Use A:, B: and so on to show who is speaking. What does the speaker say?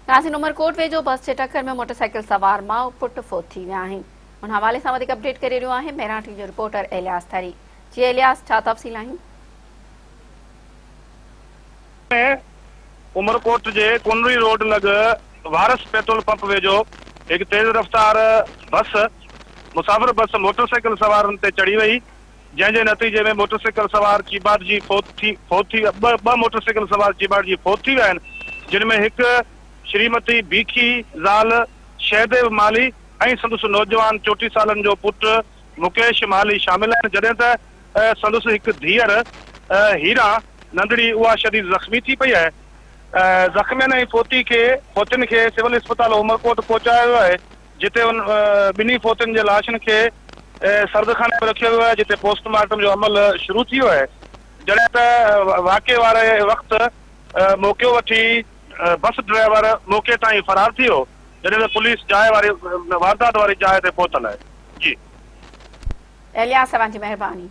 A: ناظرين عمرڪوٽ ويجهو بس جي ٽڪر ۾ موٽرسائيڪل سوار ماء پٽ فوت ٿي ويا آهن ان حوالي سان وڌيڪ اپڊيٽ ڪري رهيو آهي مهراڻ ٽي جو رپورٽر ايلياس ٿري جي ايلياس ڇا تفصيل آهن.
B: ۾ عمرڪوٽ جي ڪنري روڊ لڳ وارث پيٽرول پمپ ويجهو هڪ تيز رفتار بس مسافر بس موٽرسائيڪل سوارن تي چڙهي وئي جنهن جي نتيجي ۾ موٽرسائيڪل سوار چيڀاٽجي فوت ٿي فوت ٿي ويا ٻه موٽرسائيڪل سوار چيڀاٽجي فوت ٿي ويا آهن جن ۾ هڪ شريمتي بيکي زال شهديو مالهي ۽ سندس نوجوان 34 سالن جو پٽ مڪيش مالهي شامل آهن جڏهن ته سندس هڪ ڌيئر هيرا ننڍڙي اها شديد زخمي ٿي پئي آهي زخمين ۽ فوتي کي فوتين کي سول اسپتال عمرڪوٽ پهچايو ويو آهي جتي ان ٻنهي فوتين جي لاشن کي سردخاني ۾ رکيو ويو آهي جتي پوسٽ مارٽم جو عمل شروع ٿي ويو آهي جڏهن ته واقعي واري وقت موقعو وٺي بس ڊرائيور موقعي تان ئي فرار ٿي ويو جڏهن ته پوليس جاء واري واردات واري جاء تي پهتل آهي جي.
A: ايلياس اوهان جي مهرباني.